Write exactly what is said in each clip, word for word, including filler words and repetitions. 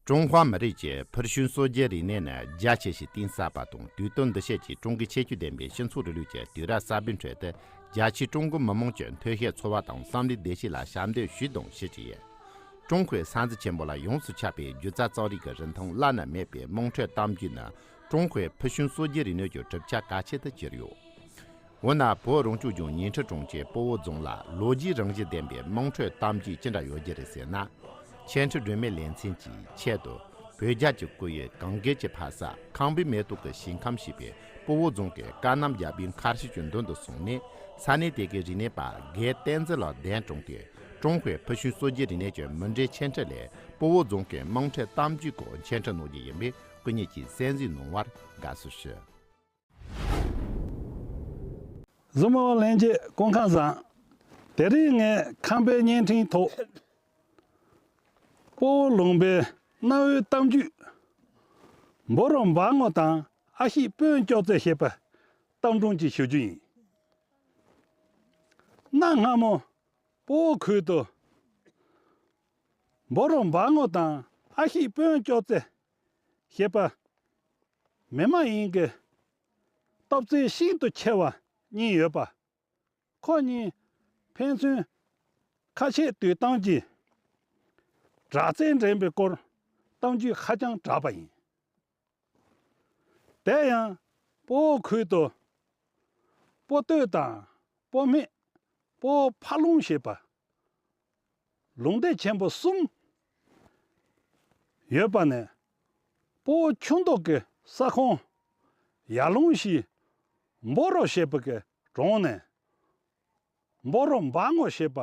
ཀྲུང་ཧྭ་མི་རིགས་ཀྱི་ཕུལ་བྱུང་སྲོལ་རྒྱུན་རིག་གནས་ནི་རྒྱ་ཆེ་ཞིང་གཏིང་ཟབ་པ་དང་། དུས་སྟོན་འདུ་ཤེས་ཀྱི་ཀྲུང་གོའི་ཁྱད་ཆོས་ལྡན་པའི་སྤྱི་ཚོགས་རིང་ལུགས་ཀྱི་དུས་རབས་གསར་པའི་ཁྲོད་དུ། རྒྱ་ཆེའི་ཀྲུང་གོ་མི་དམངས་ཀྱི་འཐུས་ཤོར་འཚོ་བ་དང་བསམ་བློའི་བདེ་སྐྱིད་ལ་ཞབས་འདེགས་ཞུས་དང་ཞུ་བཞིན་ཡོད། ཀྲུང་གོའི་ས་མཚམས་ཆེན་པོ་ལ་ཡོངས་སུ་ཁྱབ་པའི་སྒྱུ་རྩལ་རྩོམ་རིག་གི་རིན་ཐང་བླ་ན་མེད་པའི་དམངས་ཁྲོད་གཏམ་རྒྱུད་ནི། ཀྲུང་གོའི་ཕུལ་བྱུང་སྲོལ་རྒྱུན་རིག་གནས་ཀྱི་གྲུབ་ཆ་གལ་ཆེན་དུ་གྱུར་ཡོད། འོ་ན། བོད་རང་སྐྱོང་ལྗོངས་ཉིང་ཁྲི་གྲོང་ཁྱེར་སྤོ་བོ་རྫོང་ལ་ལོ་རྒྱུས་རང་བཞིན་ལྡན་པའི་དམངས་ཁྲོད་གཏམ་རྒྱུད་ཅི་འདྲ་ཡོད་རྒྱུ་རེད་ཟེར་ན། འཆད་ཁྲིད་སྒྲོན་མེའི་ལེ་ཚན་གྱི་ཆེད་དུ། བོད་རྒྱལ་གྱི་སྐུ་ཡུལ་གངས་དཀར་གྱི་ཕ་ས་ཁང་པའི་མེ་ཏོག་གི་ཞིང་ཁམས་ཞེས་པའི་སྤོ་བོ་རྫོང་གི་ཀ་གནམ་རྒྱལ་པོའི་མཁར་ཤིལ་གྱི་མདུན་དུ་སོང་ནས། ས་གནས་དེ་གའི་རིག་གནས་པ་དགེ་བསྟན་འཛིན་ལགས་གདན་དྲངས་ཏེ། ཀྲུང་གོའི་ཕུལ་བྱུང་སྲོལ་རྒྱུན་རིག་གནས་ཀྱི་མུ་འབྲེལ་འཆད་ཁྲིད་ལས། སྤོ་བོ་རྫོང་གི་དམངས་ཁྲོད་གཏམ་རྒྱུད་སྐོར་འཆད་ཁྲིད་གནང་རྒྱུ་ཡིན་པས། སྐུ་ཉིད་ཀྱིས་གསན་གཟིགས་གནང་བར་དགའ་བསུ་ཞུ། གཟིགས་མོ་བ་ལྷན་རྒྱས་སྐུ་ཁམས་བཟང་། དེ་རིང་ངས་ཁམས་པའི་བརྙན་འཕྲིན་ཐོག་སྤོ་བོ་ལུང་པའི་གནའ་བོའི་གཏམ་རྒྱུད། འབུ་རམ་འབག་སྔོ་དང་ཨ་ཤི་དཔོན་ཅོག་ཙེ་ཞེས་པ་གཏམ་སྒྲུང་ཅིག་ཞུ་རྒྱུ་ཡིན། གནའ་སྔ་མོ་སྤོ་བོ་ཁུལ་དུ་འབུ་རམ་འབག་སྔོ་དང་ཨ་ཤི་དཔོན་ཅོག་ཙེ་ཞེས་པ་མི་མ་ཡིན་གྱི་སྟོབས་རྩལ་ཤིན་ཏུ་ཆེ་བ་གཉིས་ཡོད་པ། ཁོ་གཉིས་ཕན་ཚུན་ཁ་ཆད་དུས་གཏམ་གྱི་དྲག་རྩལ་འགྲན་པའི་སྐོར་གཏམ་རྒྱུད་ཧ་ཅང་གྲགས་པ་ཡིན། དེ་ཡང་སྤོ་བོ་ཁུལ་དུ་སྤོ་སྟོད་དང་སྤོ་སྨད་སྤོ་བོ་ཕ་ལུང་ཞེས་པ་ལུང་སྡེ་ཆེན་པོ་གསུམ་ཡོད་པ་ནས། སྤོ་བོ་ཆུ་མདོ་གི་ས་ཁོངས་ཡར་ལུང་གཞིས་འབོ་རོ་ཞེས་པ་གི་གྲོང་ནས། འབོ་རོ་འབག་སྔོ་ཞེས་པ་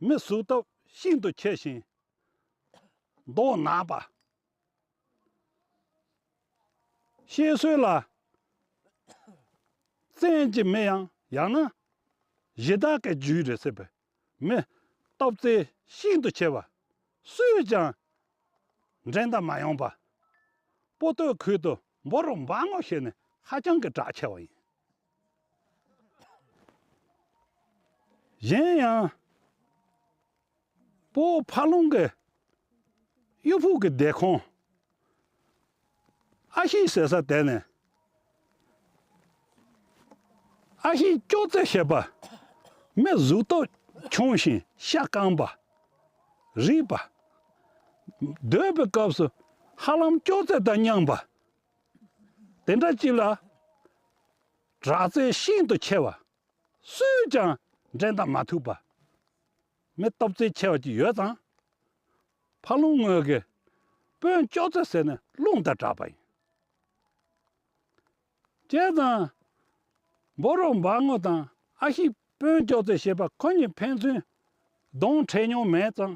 མི་གཟུགས་སྟོབས་ཤིན་ཏུ་ཆེ་ཞིང་མདོག་ནག་པ། བཤད་སྲོལ་ལ། བཙན་གྱི་མི་ཡང་ཡང་ན་གཞི་བདག་གི་རྒྱུད་རེད་ཟེར་བའི་མི་སྟོབས་རྩལ་ཤིན་ཏུ་ཆེ་བ་སུས་ཀྱང་འགྲན་ཟླ་མ་ཡོང་པ། སྤོ་སྟོད་ཁུལ་དུ་འབོ་རོ་འབག་སྔོ་ཞེས་ནས་ཧ་ཅང་གི་གྲགས་ཆེ་བ་ཡིན། གཞན་ཡང་སྤོ་བོ་ཕ་ལུང་གི་གཡུ་ཕུག་གི་སྡེ་ཁོངས་ཨ་ཤི་ཟེར་ས་དེ་ནས། ཨ་ཤི་ཅོག་ཙེ་ཞེས་པ་མི་གཟུགས་སྟོབས་ཆུང་ཞིང་ཤ་སྐམ་པ། རིད་པ། སྡོད་པའི་སྐབས་སུ་ཧ་ལམ་ཅོག་ཙེ་དང་མཉམ་པ། དེ་འདྲ་ཅིག་ལ་དྲག་རྩལ་ཤིན་ཏུ་ཆེ་བ། སུས་ཀྱང་འགྲན་ཟླ་མ་ཐུབ་པ། མི་སྟོབས་རྩལ་ཆེ་བ་ཅིག་ཡོད་ཙང་། ཕ་ལུང་ངོས་ཀྱི་དཔོན་ཅོག་ཙེ་ཟེར་ནས་ལུང་དང་གྲགས་པ་ཡིན། བྱས་ཙང་། འབོ་རོ་འབག་སྔོ་དང་ཨ་ཤི་དཔོན་ཅོག་ཙེ་ཞེས་པ་ཁོ་གཉིས་ཕན་ཚུན་གདོང་འཕྲད་མྱོང་མེད་ཙང་།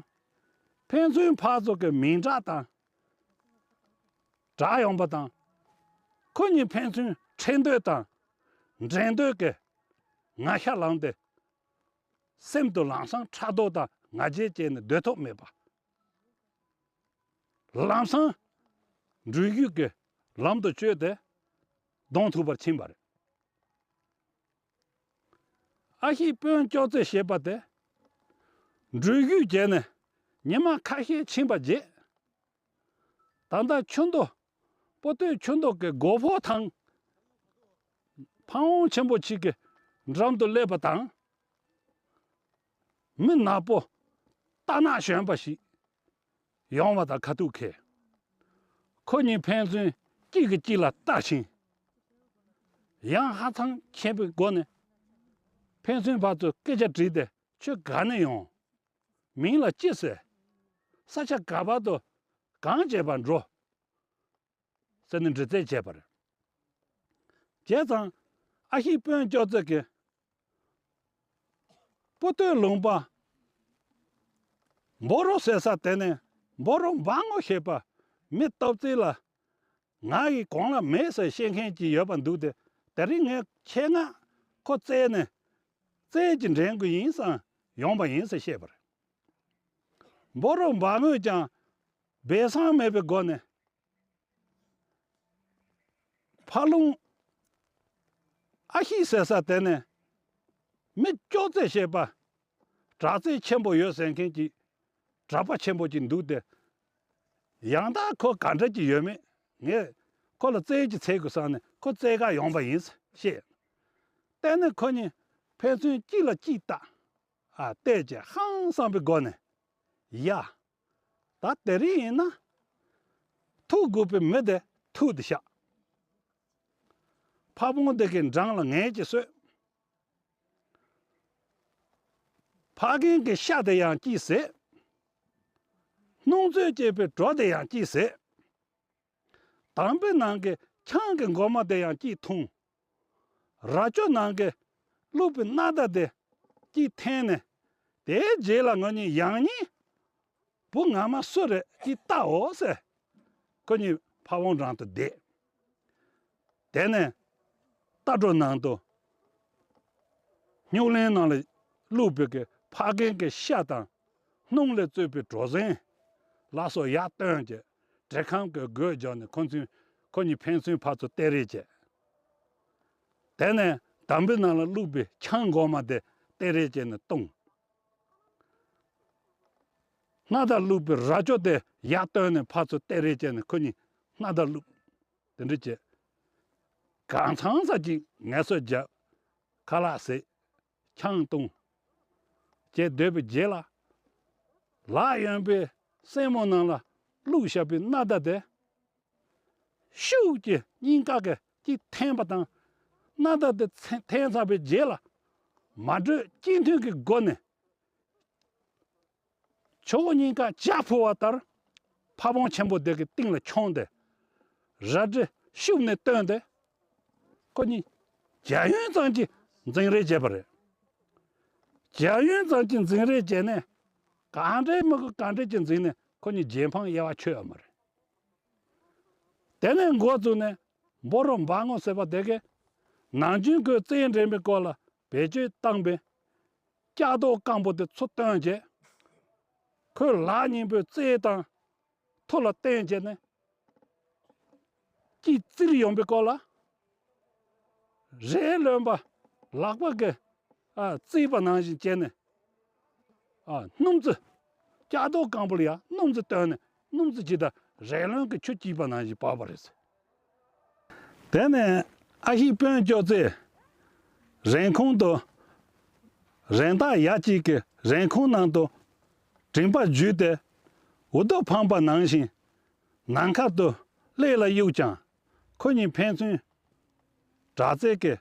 ཕན་ཚུན་ཕར་ཚུར་གྱི་མིང་གྲགས་དང་གྲགས་ཡོང་པ་དང་། ཁོ་གཉིས་ཕན་ཚུན་འཕྲད་འདོད་དང་འགྲན་འདོད་ཀྱི་ང་ཤ་ལངས་ཏེ། སེམས་དུ་ལམ་སང་ཕྲག་དོག་དང་ང་རྒྱལ་སྐྱེས་ནས་སྡོད་ཐབས་མེད་པ། ལམ་སང་འགྲུལ་བཞུད་ཀྱི་ལམ་དུ་བསྐྱོད་དེ་གདོང་ཐུག་པར་ཕྱིན་པ་རེད། ཨ་ཤི་དཔོན་ཅོག་ཙེ་ཞེས་པ་དེ་འགྲུལ་བཞུད་བྱས་ནས་ཉི་མ་ཁ་ཤས་ཕྱིན་པ་རྗེས། ད་ལྟ་ཆུ་མདོ། སྤོ་སྟོད་ཆུ་མདོ་གི་སྒོ་ཕོག་ཐང་ཕ་བོང་ཆེན་པོ་གཅིག་གི་འགྲམ་དུ་སླེབས་པ་དང་། མི་ནག་པོ་རྟ་ནག་གཞོན་པ་ཞིག་ཡོང་བ་དང་ཁ་ཐུག་འཁེལ། ཁོ་གཉིས་ཕན་ཚུན་གཅིག་གིས་གཅིག་ལ་ལྟ་ཞིང་། ཡང་ཧ་ཅང་མཁས་པའི་སྒོ་ནས་ཕན་ཚུན་བར་དུ་སྐད་ཆ་དྲིས་ཏེ། ཁྱོད་ག་ནས་ཡོང་། མིང་ལ་ཅི་ཟེར། ས་ཆ་ག་བར་དུ་གང་བྱེད་པར་འགྲོ། ཟེར་ནས་འདྲི་རྩད་བྱས་པ་རེད། བྱས་ཙང་ཨ་ཤི་དཔོན་ཅོག་ཙེ་གིས་སྤོ་སྟོད་ལུང་པ་འབོ་རོ་ཟེར་ས་དེ་ནས་འབོ་རོ་འབག་སྔོ་ཞེས་པ་མི་སྟོབས་རྩལ་ལ་ང་ཡི་གོང་ལ་མེད་ཟེར་བཤད་མཁན་ཅིག་ཡོད་པ་འདུག་སྟེ། དེ་རིང་ངས་ཆེད་མངགས་ཁོ་བཙལ་ནས་རྩལ་གྱི་འགྲན་དགོས་ཡིན་བསམ་ཡོང་པ་ཡིན་ཟེར་བཤད་པ་རེད། འབོ་རོ་འབག་སྔོས་ཀྱང་སྦས་གསང་མེད་པའི་སྒོ་ནས། ཕ་ལུང་ཨ་ཤི་ཟེར་ས་དེ་ནས་མི་ཅོག་ཙེ་ཞེས་པ་དྲག་རྩལ་ཆེན་པོ་ཡོད་ཟེར་མཁན་གྱི་གྲྭ་པ་ཆེན་པོ་ཅིག་འདུག་སྟེ། ཡང་དག་ཁོ་ག་འདྲ་ཅིག་ཡོད་མེད། ངས་ཁོ་ལ་རྩེད་ཅིག་འཚོལ་དགོས་བསམ་ནས་ཁོ་རྩེད་གར་ཡོང་པ་ཡིན་ཟེར་བཤད། དེ་ནས་ཁོ་གཉིས་ཕན་ཚུན་གཅིག་ལ་གཅིག་ལྟ། ཨ། བལྟས་བྱས་ཧང་སངས་པའི་སྒོ་ནས། ཡ། ད་དེ་རིང་ཡིན་ན། ཐུག་དགོས་པའི་མི་དེ་ཐུག་སྟེ་བཞག། ཕ་བོང་དེ་གི་འགྲམ་ལ་ངལ་གྱིས་གསོས། ཕ་རྒན་གྱི་ཤ་དེ་ཡང་གཅིག་བཟས། སྣུམ་ཚོས་བཅད་པའི་གྲོ་དེ་ཡང་གཅིག་བཟས། དམ་བུའི་ནང་གི་ཆང་གི་འགོ་མ་དེ་ཡང་གཅིག་འཐུང་། རྭ་ཅོ་ནང་གི་བླུགས་པའི་སྣ་ཟླ་དེ་གཅིག་འཐེན་ནས། དེའི་རྗེས་ལ་ང་གཉིས་ཡང་སྙིང་བུ་ངོ་མ་སུ་རེད་ཅིག་ལྟའོ་ཟེར། ཁོ་གཉིས་ཕ་བོང་འགྲམ་དུ་བསྡད། དེ་ནས་རྟ་སྒྲོ་ནང་དུ་སྨྱུག་ལན་ནང་ལ་བླུགས་པའི་གི་ཕ་རྒན་གྱི་ཤ་དང་སྣུམ་ལས་བཙོས་པའི་གྲོ་ཟན་ལ་སོགས་ཡར་བཏོན་བྱས། བྲེ་ཁམ་གྱི་སྒོས་རྒྱག་ནས་ཁོ་ཚོས་ཁོ་གཉིས་ཕན་ཚུན་ཕར་ཚུར་བསྟེར་རེས་བྱས། དེ་ནས་དམ་བུའི་ནང་ལ་བླུགས་པའི་ཆང་འགོ་མ་དེ་བསྟེར་རེས་བྱས་ནས་བཏུང་། སྣ་ཟླ་བླུགས་པའི་རྭ་ཅོ་དེ་ཡར་བཏོན་ནས་ཕར་ཚུར་བསྟེར་རེས་བྱས་ནས་ཁོ་གཉིས་སྣ་ཟླ་བླུགས། དེ་འདྲ་བྱས། གང་འཚམ་ཙམ་ཅིག་ངལ་གསོ་བརྒྱབ། ཁ་ལག་བཟས། ཆང་བཏུང་། བྱས་སྡོད་པའི་རྗེས་ལ། ལག་གཡོན་པའི་སེན་མོ་ནང་ལ་བླུགས་བཞག་པའི་སྣ་ཟླ་དེ། ཤུགས་ཀྱིས་སྙིང་ག་གིས་གཅིག་འཐེན་པ་དང་། སྣ་ཟླ་དེ་འཐེན་ཚར་བའི་རྗེས་ལ། མ་གྲོས་གཅིག་མཐུན་གྱི་སྒོ་ནས། ཆུ་བོ་སྙིང་ག་བྱ་འཕུར་བ་ལྟར། ཕ་བོང་ཆེན་པོ་དེ་གི་སྟེང་ལ་མཆོངས་ཏེ། རལ་གྲི་ཤུབས་ནས་བཏོན་ཏེ། ཁོ་གཉིས་བྱ་ཡུན་ཙམ་གྱི་འཛིང་རེས་བྱས་པ་རེད། བྱ་ཡུན་ཙམ་གྱི་འཛིང་རེས་བྱས་ནས། ག་འདྲའི་མི་དགོས་ག་འདྲའི་གྱི་འཛིང་ནས་ཁོ་གཉིས་རྗེས་འཕངས་དབྱེ་བ་ཆོད་ཡོད་མ་རེད། དེ་ནས་འགོ་བཙུགས་ནས་འབོ་རོ་འབར་ངོ་ཟེར་བ་དེ་གས། ནམ་རྒྱུན་ཁོས་རྩེད་འགྲན་པའི་སྐོར་ལ་བེད་སྤྱོད་བཏང་པའི་ལྕགས་རྡོ་སྐམ་པོ་དེ་ཚུར་བཏོན་བྱས། ཁོས་ལག་གཉིས་པོའི་རྩེ་དང་ཐུར་ལ་བརྟེན་བྱས་ནས། གཅིག་བཙིར་ཡོང་པའི་སྐོར་ལ། རས་རློན་པ་ལག་པ་གིས། ཨ། བཙིར་བ་ནང་བཞིན་བྱས་ནས། ཨ། སྣུམ་རྩི། ལྕགས་རྡོ་སྐམ་པོ་ལ་ཡང་སྣུམ་རྩི་བཏོན་ནས་སྣུམ་རྩི་ཇི་ལྟར་རས་རློན་གྱིས་ཆུ་བསྐྱིས་པ་ནང་བཞིན་འབར་བ་རེད། དེ་ནས་ཨ་ཞེ་དཔོན་ཅོག་ཙེས་རན་ཁུང་དུ་རན་ཏག་ཡ་གཅིག་གི་རན་ཁུང་ནང་དུ་མགྲིན་པ་འཇུས་ཏེ་འུར་རྡོ་འཕངས་པ་ནང་བཞིན་ནམ་མཁའ་དུ་ཀླད་ལ་གཡུགས་ཀྱང་། ཁོ་གཉིས་ཕན་ཚུན་དྲག་རྩལ་གྱི་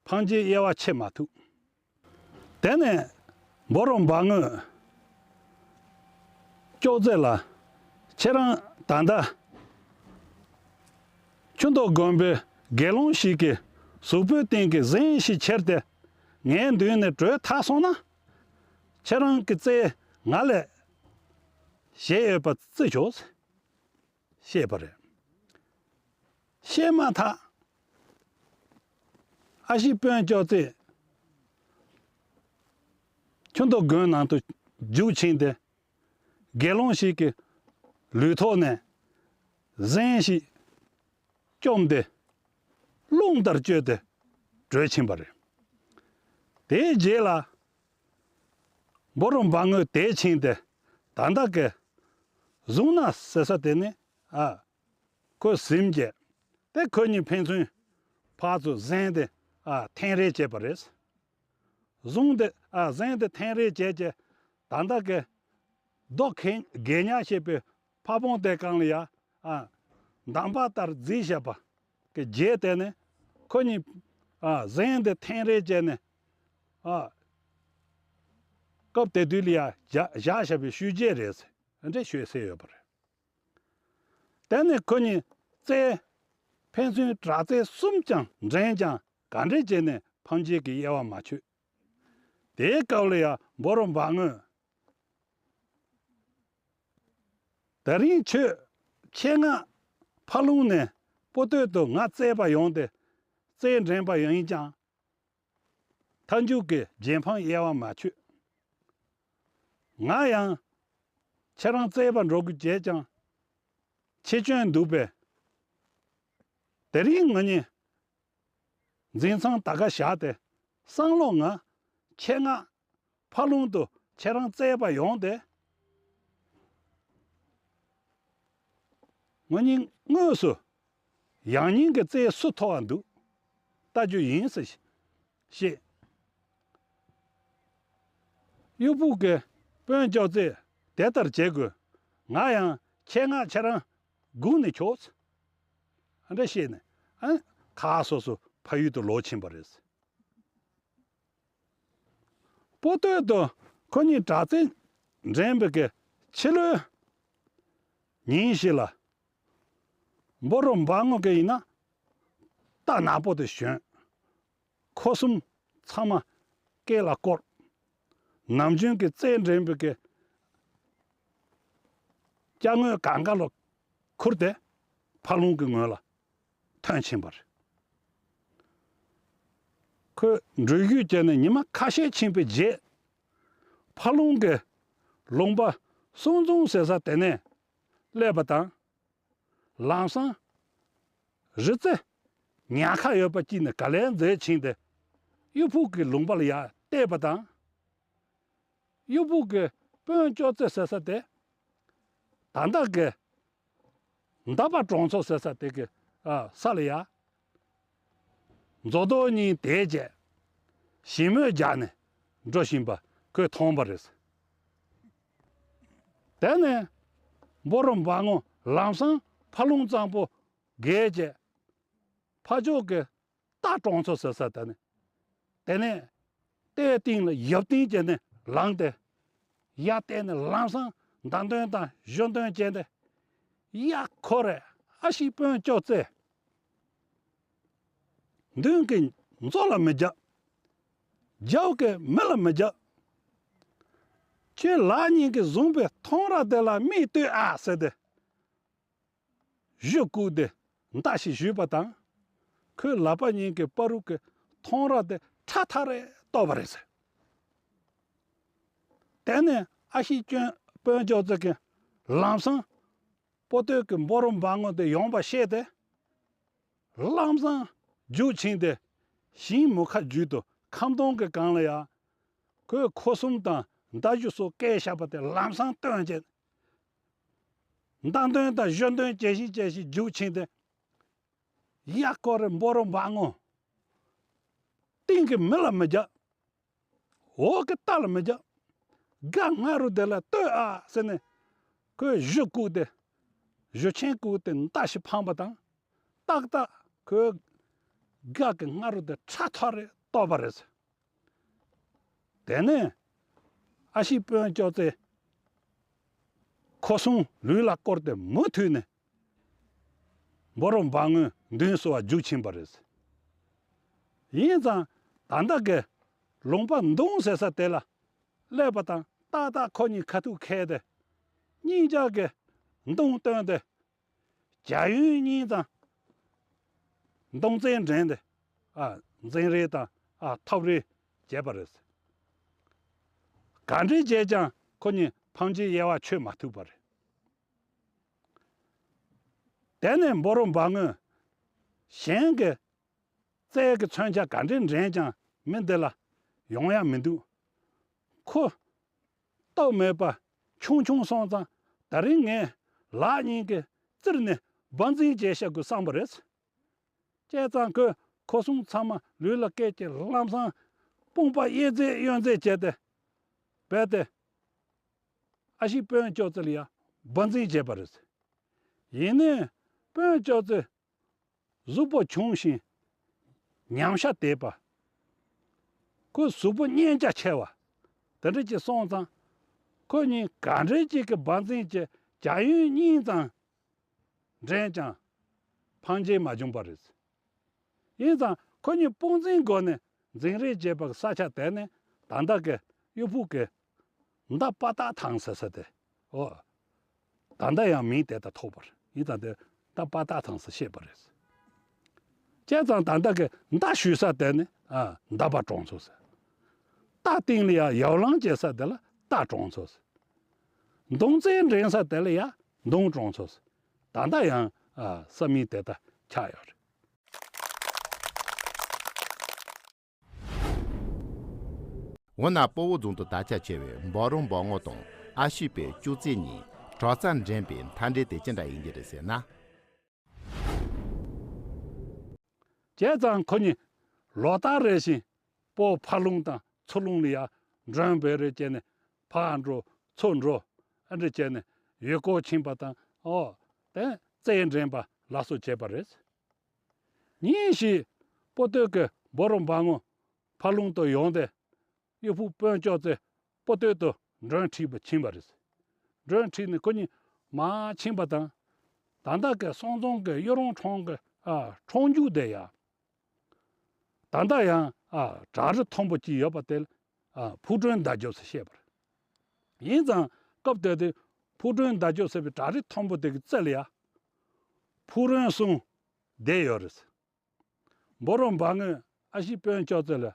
འཕང་མཆེད་དབྱེ་བ་ཕྱེ་མ་ཐུབ། དེ་ནས་འབོ་རོ་འབར་ངོས་ཅོག་ཙེ་ལ། ཁྱེད་རང་ད་ལྟ་ཆུ་མདོ་དགོན་པའི་དགེ་སློང་ཞིག་གི་གཟུགས་པོའི་སྟེང་གི་གཟན་ཞིག་ཁྱེར་ཏེ་ངའི་མདུན་ནས་བྲོས་ཐར་སོང་ན། ཁྱེད་རང་གི་རྩལ་ང་ལས་ཞེད་ཡོད་པ་བརྩི་ཆོག་ཞེས་པ་རེད། བཤད་མ་ཐག་ཨ་ཞེ་དཔོན་ཅོག་ཙེ་ཆུ་མདོ་དགོན་ནང་དུ་རྒྱུགས་ཕྱིན་ཏེ། དགེ་སློང་ཞིག་གི་ལུས་ཐོག་ནས་གཟན་ཞིག་བཅོམ་སྟེ་རླུང་ལྟར་བསྐྱོད་དེ་བྲོས་ཕྱིན་པ་རེད། དེའི་རྗེས་ལ་འབོ་རོ་འབར་ངོས་དེད་ཕྱིན་ཏེ། ད་ལྟ་གི་གཟུངས་སྣ་ཟེར་ས་དེ་ནས། ཨ། ཁོས་ཟིན་བྱས། དེ་ཁོ་གཉིས་ཕན་ཚུན་ཕར་ཚུར་གཟན་དེ། ཨ། འཐེན་རེས་བྱས་པ་རེད། གཟུངས་དེ། ཨ། གཟན་དེ་འཐེན་རེས་བྱས་བྱས། ད་ལྟ་གི་རྡོ་གན་གན་ཉག་ཞེས་པའི་ཕ་བོང་དེ་སྒང་ལ་ཡ། ཨ། འདམ་བག་ལྟར་བརྫིས་བཞག་པ་གི་རྗེས་དེད་ནས་ཁོ་གཉིས། ཨ། གཟན་དེ་འཐེན་རེས་བྱས་ནས། ཨ། སྐབས་དེ་དུས་ལ་ཡ་བཞག་བཞག་བཞག་པའི་ཤུལ་རྗེས་རེད། འདྲ་ཤོད་ཟེར་ཡོད་པ་རེད། དེ་ནས་ཁོ་གཉིས་རྩལ། ཕན་ཚུན་དྲག་རྩལ་གསུམ་ཀྱང་འགྲན་ཀྱང་ག་འདྲས་བྱས་ནས་འཕང་མཆེད་ཀྱི་དབྱེ་བ་མ་ཆོད། དེའི་སྐབས་ལ་ཡང་འབོ་རོ་འབར་ངོས། དེ་རིང་ཁྱོད་ཆེད་མངགས་ཕ་ལུང་ནས་པོ་ཏོ་དུ་ང་རྩེད་པ་ཡོང་སྟེ་རྩལ་འགྲན་པ་ཡིན་ཀྱང་། མཐའ་མཇུག་གི་རྗེས་འཕངས་དབྱེ་བ་མ་ཆོད། ང་ཡང་ཁྱེད་རང་རྩེད་པ་འགྲོ་དགོས་བྱས་ཀྱང་ཆེ་སྐྱོན་འདུག་པས། དེ་རིང་ང་གཉིས་འཛིན་མཚམས་ད་ག་བཞག་སྟེ་སང་ལོ་ང་ཆེད་མངགས་ཕ་ལུང་དུ་ཁྱེད་རང་རྩེད་པ་ཡོང་སྟེ། ངོ་གཉིས་དངོས་སུ་ཡང་སྙིང་གི་རྩལ་སུ་མཐོ་བ་འདུག་ལྟ་རྒྱུ་ཡིན་ཟེར་བཤད། གཡོག་པོ་གིས་དཔོན་ཅོག་ཙེ་དེ་ལྟར་བྱེད་དགོས། ང་ཡང་ཆེད་མངགས་ཁྱེད་རང་སྒུག་ནས་ཆོག་ཟེར། ཨ་འདྲ་བཤད་ནས་ཨ་ཁ་སོ་སོ་ཕ་ཡུལ་དུ་ལོག་ཕྱིན་པ་རེད། པོ་ཏོས་དང་ཁོ་གཉིས་དྲག་རྩལ་འགྲན་པའི་གི་ཕྱི་ལོའི་ཉིན་ཞིག་ལ། འབུ་རམས་འབར་ངོ་གི་ཡིན་ན་རྟ་ནག་པོ་དེ་ཞོན། འཁོར་གསུམ་ཚང་མ་སྐེ་ལ་བསྐོར། ནམ་རྒྱུན་གྱི་རྩལ་འགྲན་པའི་གི་ཅ་དངོས་གང་ག་ལ་ཁུར་ཏེ་ཕ་ལུང་གི་ངོས་ལ་ཐོན་ཕྱིན་པ་རེད། ཁོས་འགྲུལ་བཞུད་བྱས་ནས་ཉི་མ་ཁ་ཤས་ཕྱིན་པའི་རྗེས། ཕ་ལུང་གི་ལུང་པ་གསུང་རྫོང་ཟེར་ས་དེ་ནས་སླེབས་པ་དང་། ལམ་སང་རི་རྩེ་ཉག་ཁ་ཡོད་པ་ཅིག་ནས་ག་ལེར་འཛེགས་ཕྱིན་ཏེ་གཡུ་ཕུག་གི་ལུང་པ་ལ་ཡར་བལྟས་པ་དང་། གཡུ་ཕུག་གི་དཔོན་ཅོག་ཙེ་ཟེར་ས་དེ། ད་ལྟ་གི་མདའ་པ་གྲོང་ཚོ་ཟེར་ས་དེ་གི་ཨ་ས་ལ་ཡ། མཛོ་རྡོ་གཉིས་དེད་བྱས་ཞི་མོལ་རྒྱག་ནས་འགྲོ་བཞིན་པ་ཁོས་མཐོང་བ་རེད། དེ་ནས་འབུ་རམས་འབར་ངོ་ལམ་སང་ཕ་ལུང་གཙང་པོ་བརྒལ་བྱས་ཕ་ཕྱོགས་ཀྱི་རྟ་གྲོང་ཚོ་ཟེར་ས་དེ་ནས། དེ་ནས་རྟའི་སྟེང་ལ་ཡབ་རྟེན་བྱས་ནས་ལངས་ཏེ། ཡར་བལྟས་ནས་ལམ་སང་མདའ་འདོན་དང་གཞུ་འདོན་བྱས་ཏེ། ཡ་ཁོ་རེ་ཨ་ཤི་དཔོན་ཅོག་ཙེ། མདུན་གྱི་མཛོ་ལ་མི་རྒྱབ། རྒྱབ་ཀྱི་མི་ལ་མི་རྒྱབ། ཁྱོད་ལག་གཉིས་ཀྱིས་བཟུང་པའི་ཐང་ར་དེ་ལ་མིག་ལྟོས་ཨ་ཟེར་ཏེ། གཞུ་བཀུག་སྟེ་མདའ་ཞིག་གཞུས་པ་དང་། ཁོའི་ལག་པ་གཉིས་ཀྱིས་པ་རུག་གི་ཐང་ར་དེ་ཁྲ་ཐག་རེ་གཏོར་བ་རེད་ཟེར། དེ་ནས་ཨ་ཤི་དཔོན་ཅོག་ཙེ་གིས་ལམ་སང་པོ་ཏོས་ཀྱི་འབུ་རམས་འབར་ངོ་དེ་ཡོང་བ་ཤེས་ཏེ། ལམ་སང་རྒྱུག་ཕྱིན་ཏེ་ཞིང་མུ་ཁ་བརྒྱུད་དུ་ཁམ་སྡོང་གི་སྒང་ལ་ཡ། ཁོས་འཁོར་གསུམ་དང་མདའ་གཞུ་སོགས་བཀལ་བཞག་པ་དེ་ལམ་སང་བཏོན་བྱས། མདའ་འདོན་དང་གཞུ་འདོན་བྱེད་བཞིན་བྱེད་བཞིན་རྒྱུག་ཕྱིན་ཏེ། ཡ་ཁོ་རེ་འབུ་རམས་འབར་ངོ་། སྟེང་གི་མི་ལ་མི་རྒྱབ། འོག་གི་རྟ་ལ་མི་རྒྱབ། སྒ་སྔ་རུ་དེ་ལ་ལྟོས་ཨ་ཟེར་ནས། ཁོས་གཞུ་བཀུག་སྟེ། གཞུ་ཆེན་བཀུག་སྟེ་མདའ་ཞིག་འཕངས་པ་དང་། ཏག་ཏག་ཁོའི་སྒ་གི་སྔ་རུ་དེ་ཁྲ་ཐག་རེ་གཏོར་བ་རེད། དེ་ནས་ཨ་ཤི་དཔོན་ཅོག་ཙེ་འཁོར་གསུམ་ལུས་ལ་བསྐོར་ཏེ་མུ་མཐུད་ནས་འབུ་རམས་འབར་ངོའི་མདུན་སོ་བར་རྒྱུག་ཕྱིན་པ་རེད། ཡིན་ཙང་ད་ལྟ་གི་ལུང་པ་མདུང་ཟེར་ས་དེ་ལ་སླེབས་པ་དང་ཏག་ཏག་ཁོ་གཉིས་ཁ་ཐུག་འཁེལ་ཏེ། གཉིས་ཆ་གིས་མདུང་བཏོན་ཏེ། བྱ་ཡུལ་གཉིས་དང་མདུང་རྩེད་འགྲན་ཏེ། ཨ། འཛིང་རེས་དང་ཨ་འཐབ་རེས་བྱས་པ་རེད། ག་འདྲས་བྱས་ཀྱང་ཁོ་གཉིས་ཕམ་རྗེས་དབྱེ་བ་ཆོད་མ་ཐུབ་པ་རེད། དེ་ནས་འབུ་རམས་འབར་ངོས་གཞན་གྱི་རྩལ་གྱི་མཚོན་ཆ་ག་འདྲས་འགྲན་ཀྱང་མི་འདི་ལ་ཡོང་ཡ་མི་འདུག་ཁོ་སྟོབས་མེད་པ་ཆུང་ཆུང་སོང་ཙང་། ད་རིང་ངས་ལག་གཉིས་ཀྱིས་བཙིར་ནས་འབར་འཛིང་བྱས་བཞག་དགོས་བསམ་པ་རེད། བྱས་ཙང་ཁོས་འཁོར་གསུམ་ཚང་མ་ལུས་ལ་བཀལ་གྱི་ལམ་སང་དཔུང་པ་གཡས་འཛེགས་གཡོན་འཛེགས་བྱས་ཏེ། རྦད་དེ་ཨ་ཤི་དཔོན་ཅོག་ཙེ་ལ་ཡ་འབར་འཛིང་བྱས་པ་རེད། ཡིན་ནའི་དཔོན་ཅོག་ཙེ་གཟུགས་པོ་ཆུང་ཞིང་ཉམས་ཤ་དེད་པ། ཁོའི་གཟུགས་པོ་གཉན་རྒྱ་ཆེ་བ། དེ་འདྲ་ཅིག་སོང་ཙང་། ཁོ་གཉིས་ག་འདྲའི་ཅིག་གི་འབར་འཛིང་བྱས། བྱ་ཡུལ་གཉིས་དང་འགྲན་ཀྱང་ཕམ་རྗེས་མ་བྱུང་བ་རེད། ཡིན་ཙང་ཁོ་གཉིས་དཔུང་འཛིན་སྒོ་ནས་འཛིང་རེས་བྱེད་པའི་ས་ཆ་དེ་ནི་ད་ལྟ་གི་གཡུ་ཕུག་གི་མདའ་པ་ཏག་ཐང་ཟེར་ས་དེ། ཨོ། ད་ལྟ་ཡང་མིང་དེ་ལྟར་ཐོགས་པ་རེད། ཡིན་ཙང་དེ་མདའ་པ་ཏག་ཐང་ཟེར་བཤད་པ་རེད། བྱས་ཙང་ད་ལྟ་གི་མདའ་གཞུ་ས་དེ་ནི་ཨ་མདའ་པ་གྲོང་ཚོ་ཟེར། རྟ་སྟེང་ལ་ཡང་ཡབ་ལང་བྱེད་ས་དེ་ལ་རྟ་གྲོང་ཚོ་ཟེར། མདུང་རྩེད་འགྲན་ས་དེ་ལ་ཡང་མདུང་གྲོང་ཚོ་ཟེར། ད་ལྟ་ཡང་ཨ་ས་མིང་དེ་ལྟར་ཆགས་ཡོད་རེད། འོ་ན་སྤོ་བོ་རྫོང་དུ་དར་ཁྱབ་ཆེ་བའི་འབའ་རོང་འབའ་ངོ་དང་ཨ་ཤི་པའི་ཅོག་ཙེ་གཉིས་དྲག་རྩལ་འགྲན་པའི་མཐའ་འབྲས་དེ་ཅི་འདྲ་ཡིན་གྱི་རེད་ཟེར་ན། བྱས་ཙང་ཁོ་གཉིས་ལོ་ལྟར་རེ་བཞིན་སྤོ་ཕ་ལུང་དང་ཚུར་ལུང་ལ་ཡ་མགྲོན་འབོད་རེ་བྱས་ནས་ཕར་འགྲོ་ཚུར་འགྲོ་ཨ་འདྲ་བྱས་ནས་ཡུལ་སྐོར་ཕྱིན་པ་དང་ཨོ་དེ་རྩེད་འགྲན་པ་ལ་སོགས་བྱས་པ་རེད། ཉིན་ཞིག་སྤོ་སྟོད་ཀྱི་འབོ་རོ་འབར་ངོ་ཕ་ལུང་དུ་ཡོང་སྟེ། གཡོ་ཕུག་དཔོན་ཅོག་ཙེ་སྤོ་སྟོད་དུ་མགྲོན་ཁྲིད་པ་ཕྱིན་པ་རེད། མགྲོན་ཁྲིད་ནས་ཁོ་གཉིས་མར་ཕྱིན་པ་དང་། ད་ལྟ་གི་སོང་ཙང་གི་གཡོ་རོང་གྲོང་གི་ཨ་ཁྲོང་རྒྱུག་དེ་ཡ། ད་ལྟ་ཡང་ཨ་བྲག་རི་མཐོན་པོ་གཅིག་ཡོད་པ་དེ་ལ་ཨ་ཕུག་མགྲོན་མདའ་རྒྱོབ་ཟེར་བཤད་པ་རེད། ཡིན་ཙང་སྐབས་དེ་དུས་ཕུག་མགྲོན་མདའ་རྒྱོབ་ཟེར་བའི་བྲག་རི་མཐོན་པོ་དེ་གི་རྩེ་ལ་ཡ། ཕུག་མགྲོན་གསུམ་བསྡད་ཡོད་རེད། འབོ་རོ་འབར་ངོས་ཨ་ཞེ་དཔོན་ཅོག་ཙེ་ལ།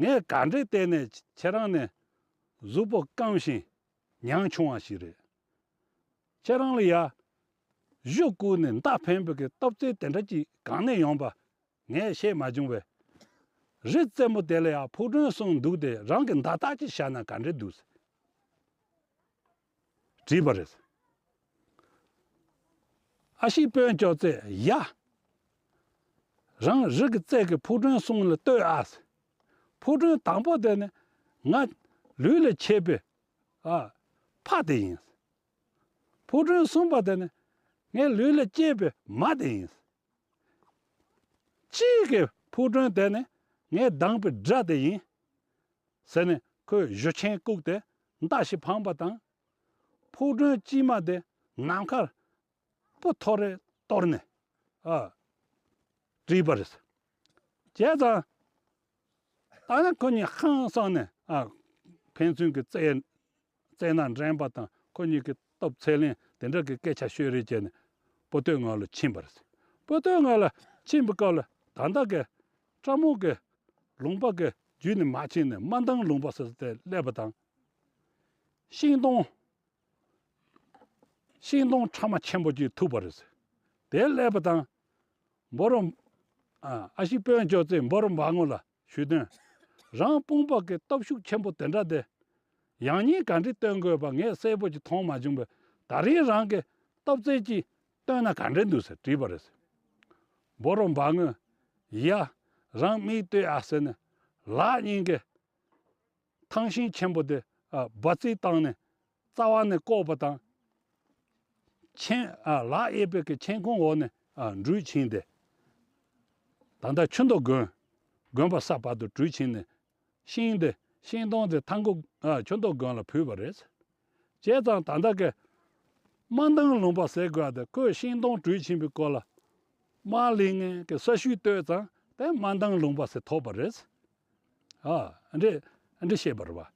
ངས་ག་འདྲའི་བལྟས་ནས་ཁྱེད་རང་ནི་གཟུགས་པོ་སྐམ་ཞིང་མྱང་ཆུང་བ་ཞིག་རེད། ཁྱེད་རང་ལ་ཡ། གཞུ་བཀུག་ནས་མདའ་འཕེན་པའི་གི་སྟོབས་རྩལ་དེ་འདྲ་ཅིག་གང་ནས་ཡོང་པ་ངས་ཤེས་མ་བྱུང་བས། རི་རྩེ་མོ་དེ་ལ་ཡ་ཕུག་མགྲོན་གསུམ་འདུག་སྟེ་རང་གི་མདའ་རྟགས་ཅིག་བཞག་ན་ག་འདྲ་འདུག་ཟེར། དྲིས་པ་རེད། ཨ་ཞེ་དཔོན་ཅོག་ཙེ་ཡ། རང་རི་གི་རྩེ་གི་ཕུག་མགྲོན་གསུམ་ལ་ལྟོས་ཨ། ཕུག་མགྲོན་དང་པོ་དེ་ནི་ང་ལུས་ལ་ཆས་པའི་ཨ་ཕ་དེ་ཡིན། ཕུག་མགྲོན་གསུམ་པ་དེ་ནི་ངའི་ལུས་ལ་སྐྱེས་པའི་མ་དེ་ཡིན། གཅིག་གི་ཕུག་མགྲོན་དེ་ནི་ངས་བདམས་པའི་དགྲ་དེ་ཡིན། ཟེར་ནས་ཁོས་གཞུ་ཆེན་བཀུག་སྟེ་མདའ་ཞིག་འཕངས་པ་དང་། ཕུག་མགྲོན་དཀྱུས་མ་དེ་ནམ་མཁར་སྤུ་ཐོར་རེ་གཏོར་ནས་ཨ་བྲིས་པ་རེད། བྱས་ཙང་ད་ནི་ཁོ་གཉིས་ཧང་སངས་ནས་ཨ་ཕན་ཚུན་གྱི་རྩེད་རྩེད་ན་འགྲན་པ་དང་ཁོ་གཉིས་ཀྱི་སྟོབས་འཚེར་ལེན་དེ་འདྲ་གི་སྐད་ཆ་ཤོད་རེས་བྱས་ནས་སྤོ་སྟོད་ངོས་ལ་ཕྱིན་པ་རེད། སྤོ་སྟོད་ངོས་ལ་ཕྱིན་པའི་སྐབས་ལ་ད་ལྟ་གི་སྤྲ་མོ་གི་ལུང་པ་གི་བརྒྱུད་ནས་མར་ཕྱིན་ནས་རྨ་མདང་ལུང་པ་ཟེར་དེ་སླེབས་པ་དང་། ཤིང་སྡོང་། ཤིང་སྡོང་ཕྲ་མ་ཆེན་པོ་ཅིག་ཐུག་པ་རེད། དེ་སླེབས་པ་དང་། འབོ་རོ། ཨ་ཨ་ཞེ་དཔོན་ཅོག་ཙེས་འབོ་རོ་འབར་ངོ་ལ་ཞུས་དོན། རང་དཔུང་པ་གི་སྟོབས་ཤུགས་ཆེན་པོ་དེ་འདྲ་དེ། ཡང་སྙིང་ག་འདྲས་སྟོན་དགོས་པ་ངས་གསལ་པོ་ཅིག་མཐོང་མ་བྱུང་བས། ད་རེས་རང་གི་སྟོབས་རྩལ་ཅིག་སྟོན་ན་ག་འདྲས་འདུག་ཟེར་དྲིས་པ་རེད། འབོ་རོ་འབར་ངོས། ཡ། རང་མིག་ལྟོས་ཨ་ཟེར་ནས། ལག་གཉིས་ཀྱིས། ཐང་ཤིང་ཆེན་པོ་དེ་ཨ་སྦ་རྩིས་བཏང་ནས་རྩ་བ་ནས་བཀོག་པ་དང་། མཆན་ཨ་ལག་གཡས་པའི་གི་མཆན་ཁུང་འོག་ནས་ཨ་འདྲུད་ཕྱིན་ཏེ། ད་ལྟ་ཆུ་མདོ་དགོན་དགོན་པ་ས་བར་དུ་འདྲུད་ཕྱིན་ནས་ཤིང་དེ་ཤིང་སྡོང་དེ་ཐང་གོ་ཨ་ཆུ་མདོ་དགོན་ལ་ཕུལ་བ་རེད། བྱས་ཙང་ད་ལྟ་གི་རྨ་མདང་ལུང་པ་ཟེར་དགོས་ཏེ་ཁོས་ཤིང་སྡོང་འདྲུད་ཕྱིན་པའི་སྐོར་ལ་དམར་གླིང་ངན་གྱི་ས་ཤུལ་བཏོད་ཙང་དེ་རྨ་མདང་ལུང་པ་ཟེར་ཐོགས་པ་རེད། ཨ་འདྲེ་འདྲེ་བཤད་པ་རེད་བ། བྱས་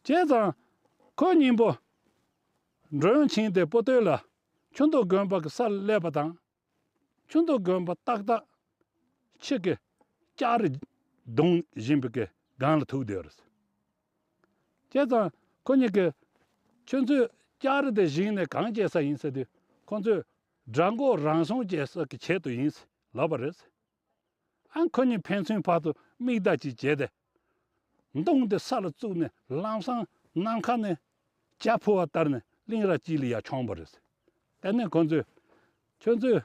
ཙང་ཁོ་གཉིས་པོ་མགྲོན་ཕྱིན་ཏེ་སྤོ་སྟོད་ལ་ཆུ་མདོ་དགོན་པ་གི་སར་སླེབས་པ་དང་། ཆུ་མདོ་དགོན་པ་ཏག་ཏག་ཕྱི་གི་ལྕགས་རི་རྡུང་བཞིན་པའི་གི་སྒང་ལ་ཐུག་བསྡད་ཡོད་རེད། བྱས་ཙང་ཁོ་གཉིས་ཀྱིས་ཁྱོད་ཚོས་ལྕགས་རི་དེ་བཞེངས་ནས་གང་བྱེད་ས་ཡིན་ཟེར་དུས་ཁོ་ཚོས་དགྲ་མགོ་རང་སྲུང་བྱེད་ས་གི་ཆེད་དུ་ཡིན་ལབ་པ་རེད། ཨ་ཁོ་གཉིས་ཕན་ཚུན་བར་དུ་མིག་བརྡ་ཅིག་བྱས་ཏེ། མདུང་དེ་ས་ལ་བཙུགས་ནས་ལམ་སང་ནམ་མཁའ་ནས་བྱ་འཕུར་བ་ལྟར་ནས་གླིང་ར་དཀྱིལ་ལ་ཡར་མཆོངས་པ་རེད། དེ་ནས་ཁོ་ཚོས། ཁྱོད་ཚོས་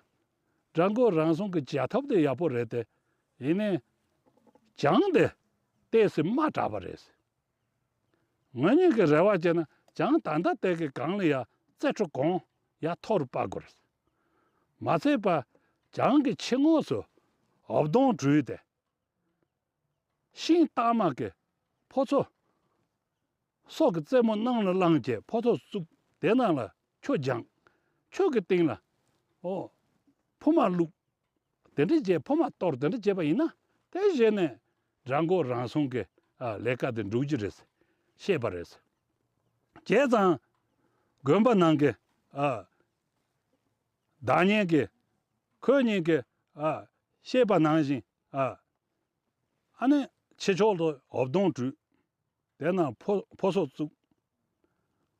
དགྲ་མགོ་རང་སྲུང་གི་བྱ་ཐབས་དེ་ཡག་པོ་རེད་དེ། ཡིན་ནའི་བྱང་དེ་ཏོག་ཙམ་དམའ་དྲགས་པ་རེད། ངེད་གཉིས་ཀྱི་རེ་བ་བྱས་ན་བྱང་ད་ལྟ་དེ་གི་སྒང་ལ་ཡ་རྩེ་ཁྲོ་གང་ཡ་མཐོ་རུ་སྤར་དགོས་རེད། མ་ཚད་པ་བྱང་གི་ཕྱི་ངོས་སུ་འོབ་དོང་བྲུས་ཏེ། ཤིང་སྟག་མ་གི་ཕོ་མཚོ། སོ་གི་རྩེ་མོ་ནང་ལ་བླངས་བྱས་ཕོ་མཚོ་བཙུགས། དེ་ནང་ལ་ཆུ་སྦྱངས། ཆུ་གི་སྟེང་ལ་ཨོ་ཕུ་མ་བླུགས། དེ་འདྲ་བྱས་ཕུ་མ་གཏོར། དེ་འདྲ་བྱས་པ་ཡིན་ན་དེ་བཞིན་ནས་དགྲ་མགོ་རང་སྲུང་གི་ཨ་ལས་ཀ་དེ་འགྲུབ་ཀྱི་རེད་བཤད་པ་རེད། བྱས་ཙང་དགོན་པ་ནང་གི་ཨ་བདག་ཉིད་ཀྱིས་ཁོ་གཉིས་ཀྱིས་ཨ་བཤད་པ་ནང་བཞིན་ཨ་ཨ་ནི་ཕྱི་ཕྱོགས་ལ་འོབ་དོང་བྲུས། དེ་ནང་ཕོ་ཕོ་སོ་བཙུགས།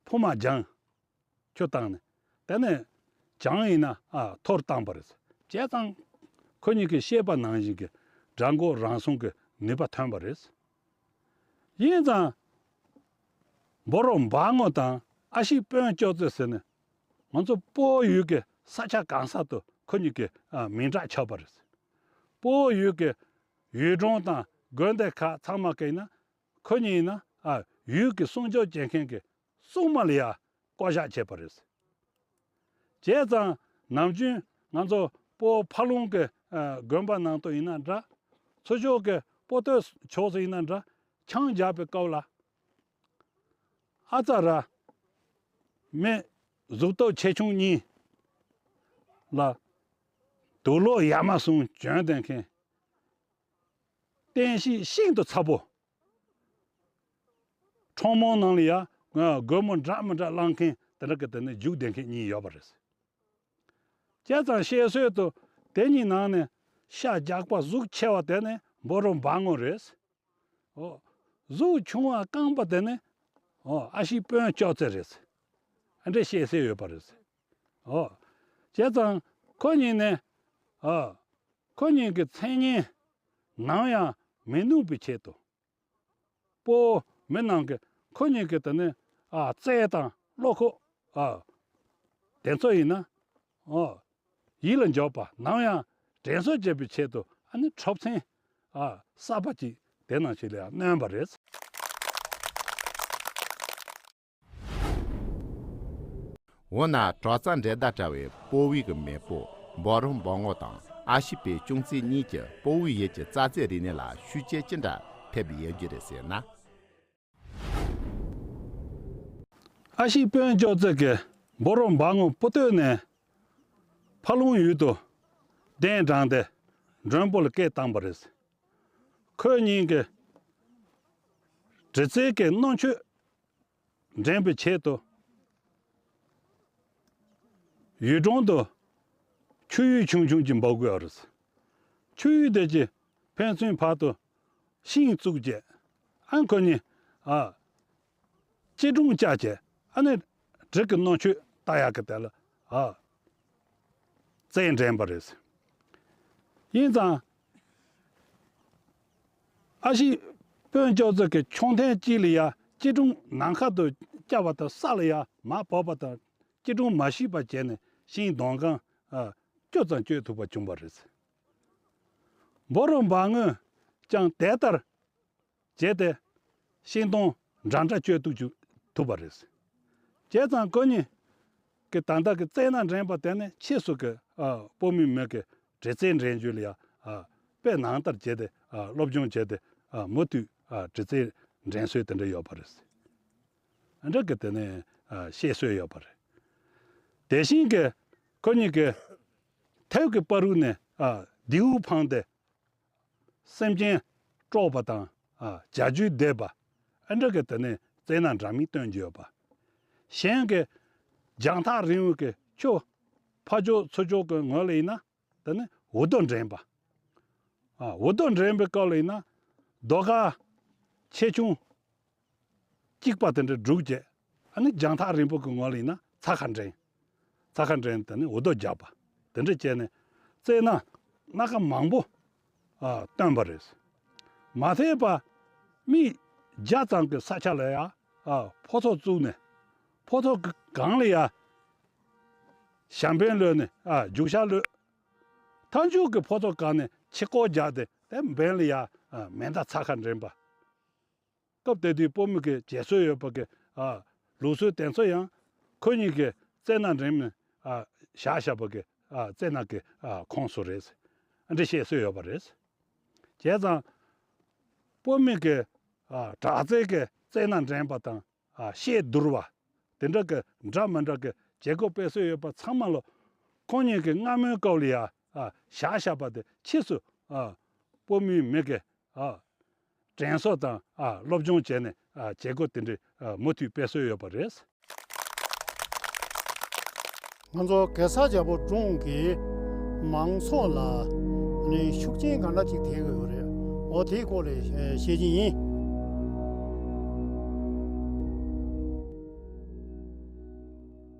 ཕུ་མ་སྦྱངས། ཆུ་བཏང་ནས། དེ་ནས་བྱང་ཡིན་ན་ཨ་མཐོ་རུ་བཏང་པ་རེད། བྱས་ཙང་ཁོ་གཉིས་ཀྱིས་བཤད་པ་ནང་བཞིན་གྱི་དགྲ་མགོ་རང་སྲུང་གི་ནུས་པ་ཐོན་པ་རེད། ཡིན་ཙང་། འབོ་རོ་འབར་ངོ་དང་ཨ་ཞེ་དཔོན་ཅོག་ཙེ་ཟེར་ནས་ང་ཚོ་སྤོ་བོ་ཡུལ་གྱི་ས་ཆ་གང་ས་དུ་ཁོ་གཉིས་ཀྱི་ཨ་མིང་གྲགས་ཆགས་པ་རེད། སྤོ་བོ་ཡུལ་གྱི་ཡུལ་གྲོང་དང་དགོན་སྡེ་ཁག་ཚང་མ་གི་ཡིན་ན། ཁོ་གཉིས་ཡིན་ན་ཨ་ཡུལ་གྱི་སྲུང་སྐྱོབ་བྱེད་མཁན་གྱི་སྲུང་མ་ལ་ཡ་བསྐོ་བཞག་བྱས་པ་རེད། བྱས་ཙང་ནམ་རྒྱུན་ང་ཚོ་སྤོ་བོ་ཕ་ལུང་གི་ཨ་དགོན་པ་ནང་དུ་ཡིན་ན་འདྲ། ཚུར་ཕྱོགས་ཀྱི་སྤོ་སྟོད་ཕྱོགས་སུ་ཡིན་ན་འདྲ། ཆང་རྒྱག་པའི་སྐབས་ལ། ཨ་ཙ་ར། མི་གཟུགས་སྟོབས་ཆེ་ཆུང་གཉིས་ལ་དུག་ལོག་ཡ་མ་ཟུང་གྱོན་བསྡད་མཁན། བསྟན་བཤིག་ཤིན་ཏུ་ཚ་པོ། ཁྲོམ་མོང་ནང་ལ་ཡ་སྒོར་མོ་འདྲ་མི་འདྲ་བླངས་མཁན་དེ་འདྲ་གི་དེ་ནས་རྒྱུག་བསྡད་མཁན་གཉིས་ཡོད་པ་རེད། བྱས་ཙང་བཤད་སྲོལ་དུ་དེ་གཉིས་ནང་ནས་ཤ་རྒྱགས་པ་གཟུགས་ཆེ་བ་དེ་ནི་འབུམ་རམས་འབར་ངོ་རེད། ཨོ། གཟུགས་ཆུང་བ་རྐང་པ་དེ་ནི། ཨོ། ཨ་ཞེ་དཔོན་ལྕོག་ཙེ་རེད། ཨ་འདྲས་བཤད་སྲོལ་ཡོད་པ་རེད། ཨོ། བྱས་ཙང་ཁོ་གཉིས་ནི། ཨོ། ཁོ་གཉིས་ཀྱི་མཚན་སྙན་ནམ་ཡང་མི་ནུབ་པའི་ཆེད་དུ། སྤོ་བོ་མི་རྣམས་ཀྱིས་ཁོ་གཉིས་ཀྱི་དེ་ནི་ཨ་རྩལ་དང་བློ་ཁོག་ཨ་དེ་ཚོ་ཡིན་ན། ཨོ། ཡིད་ལ་འཇོག་པ་ནམ་ཡང་དྲན་གསོ་བྱེད་པའི་ཆེད་དུ་ཨ་ནི་འཁྲབ་ཚན་ཨ་གསར་པ་ཅིག་དེ་ནང་བཞིན་ལ་ཡང་བསྣན་པ་རེད། འོ་ན་གྲྭ་ཚང་འབྲེལ་ཟླ་བྲལ་བའི་སྤོ་བོའི་གི་མེས་པོ་འབུམ་རམས་འབར་ངོ་དང་ཨ་ཞེ་དཔོན་ལྕོག་ཙེ་གཉིས་ཀྱི་སྤོ་བོའི་ཡུལ་གྱི་རྩ་རྩེད་རིག་གནས་ལ་ཤུགས་རྐྱེན་ཅི་འདྲ་ཐེབས་ཡོད་རྒྱུ་རེད་ཟེར་ན། ཨ་ཞེ་དཔོན་ལྕོག་ཙེ་གིས་འབུམ་རམས་འབར་ངོ་སྤོ་སྟོད་ནས་ཕ་ལུང་ཡུལ་དུ་གདན་དྲངས་ཏེ་མགྲོན་པོ་ལ་སྐད་བཏང་པ་རེད། ཁོ་གཉིས་ཀྱིས་དྲི་རྩད་ཀྱི་གནོད་བྱེད་འདྲེན་པའི་ཆེད་དུ། ཡུལ་གྲོང་དུ་ཆུ་ཡུར་ཆུང་ཆུང་ཅིག་འབབ་དགོས་པ་རེད། ཆུ་ཡུར་དེ་ཅིག་ཕན་ཚུན་བར་དུ་ཤིང་བཙུགས་བྱས། ཨ་ཁོ་གཉིས་ཨ་སྐྱིལ་ཀྲུང་བཅའ་བྱས། ཨ་ནི་དྲི་གི་གནོད་བྱེད་ལྟ་ཡག་གི་དེ་ལ་ཨ་རྩལ་འགྲན་པ་རེད། ཡིན་ཙང་། ཨ་ཞེ་དཔོན་ལྕོག་ཙེ་གིས་མཆོང་ཐེངས་གཅིག་ལ་ཡ་སྐྱིལ་ཀྲུང་ནམ་མཁའ་དུ་བཀྱགས་པ་དང་ས་ལ་ཡ་མར་བབས་པ་དང་སྐྱིལ་ཀྲུང་མ་ཤིག་པ་བྱས་ནས་ཤིང་སྡོང་རྐང་ཨ་གཅོད་ཙམ་གཅོད་ཐུབ་པ་བྱུང་བ་རེད། འབུམ་རམས་འབར་ངོས་ཀྱང་དེ་ལྟར་བྱས་ཏེ་ཤིང་སྡོང་འདྲ་འདྲ་གཅོད་ཐུབ་ཅིག་ཐུབ་པ་རེད། བྱས་ཙང་ཁོ་གཉིས་ཀྱི་ད་ལྟ་གི་རྩལ་སྣ་འགྲན་པ་དེ་ནི་ཕྱིས་སུ་གི་ཨ་སྤོ་མོའི་མི་གི་དྲི་རྩད་འགྲན་རྒྱུ་ལ་ཡ་ཨ་དཔེ་ནང་ལྟར་བྱས་ཏེ་ཨ་སློབ་སྦྱོང་བྱས་ཏེ་ཨ་མུ་མཐུད་ཨ་དྲི་རྩད་འགྲན་སྲོལ་དེ་འདྲ་ཡོད་པ་རེད། ཨ་འདྲ་གི་དེ་ནས་ཨ་བཤད་སྲོལ་ཡོད་པ་རེད། དེ་བཞིན་གི་ཁོ་གཉིས་ཀྱི་ཐབ་ཀྱི་བར་རུ་ནས་ཨ་མདེའུ་འཕངས་ཏེ། སེམས་ཅན་དཀྲོག་པ་དང་ཨ་བྱ་རྒྱུད་འདེད་པ། ཨ་འདྲ་གི་དེ་ནས་རྩལ་སྣ་འདྲ་མིན་སྟོན་གྱི་ཡོད་པ། གཞན་གྱི་རྒྱང་ཐག་རིང་བོ་གི་ཕྱོགས་ཕར་ཕྱོགས་ཚུར་ཕྱོགས་ཀྱི་ངོས་ལ་ཡིན་ན་དེ་ནི་འུར་རྡོ་འགྲན་པ། ཨ་འུར་རྡོ་འགྲན་པའི་སྐབས་ལ་ཡིན་ན་རྡོ་ཁ་ཆེ་ཆུང་གཅིག་པ་དེ་འདྲ་སྒྲུག་བྱས། ཨ་ནི་རྒྱང་ཐག་རིང་པོ་གི་ངོས་ལ་ཡིན་ན་ཚ་ཁ་འགྲན། ཚ་ཁ་འགྲན་དེ་ནི་འུར་རྡོ་རྒྱག་པ། དེ་འདྲ་བྱས་ནས་རྩལ་སྣ་སྣ་ཁ་མང་པོ་ཨ་སྟོན་པ་རེད། མ་ཚད་པ་མི་བརྒྱ་ཙམ་གྱི་ས་ཆ་ལ་ཡ་ཨ་ཕོ་ཚོགས་བཙུགས་ནས་ཕོ་ཚོགས་ཀྱི་སྒང་ལ་ཡ་ཞབས་འབེན་གློད་ནས་ཨ་རྒྱུག་ཤར་གློད། མཐའ་མཇུག་གི་ཕོ་ཚོགས་སྒང་ནས་ཕྱི་སྐོར་རྒྱག་སྟེ་དེ་འབེན་ལ་ཡ་ཨ་མེ་མདའ་ཚ་ཁ་འགྲན་པ། སྐབས་དེ་དུས་སྤོ་མོ་གི་བྱེད་སྲོལ་ཡོད་པ་གི་ཨ་ལུགས་སྲོལ་དེ་ཚོ་ཡང་ཁོ་གཉིས་ཀྱི་རྩལ་སྣ་འགྲན་མི་ཨ་བཞག་བཞག་པ་གི་ཨ་རྩལ་སྣ་གི་ཨ་ཁོངས་སུ་རེད། ཨ་འདྲ་བཤད་སྲོལ་ཡོད་པ་རེད། བྱས་ཙང་སྤོ་མོ་གི་ཨ་དྲག་རྩལ་གི་རྩལ་སྣ་འགྲན་པ་དང་ཨ་བཤད་བསྡུར་བ། དེ་འདྲ་གི་འདྲ་མི་འདྲ་གི་བྱེད་སྒོ་སྤེལ་སྲོལ་ཡོད་པ་ཚང་མ་ལོ། ཁོང་གཉིས་ཀྱི་སྔ་མོའི་སྐབས་ལ་ཡ་ཨ་བཞག་བཞག་པ་དེ་ཕྱིས་སུ་ཨ་སྤོ་མོའི་མི་གི་ཨ་དྲན་གསོ་དང་ཨ་སློབ་སྦྱོང་བྱས་ནས་ཨ་བྱེད་སྒོ་དེ་འདྲ་ཨ་མུ་མཐུད་སྤེལ་སྲོལ་ཡོད་པ་རེད། ང་ཚོ་གེ་སར་རྒྱལ་པོ་སྒྲུང་གིས་མང་ཚོགས་ལ་ནི་ཤུགས་རྐྱེན་གང་འདྲ་ཅིག་ཐེབས་ཀྱི་ཡོད་རེད། འོ་དེའི་སྐོར་ལ་བཤད་ཀྱི་ཡིན།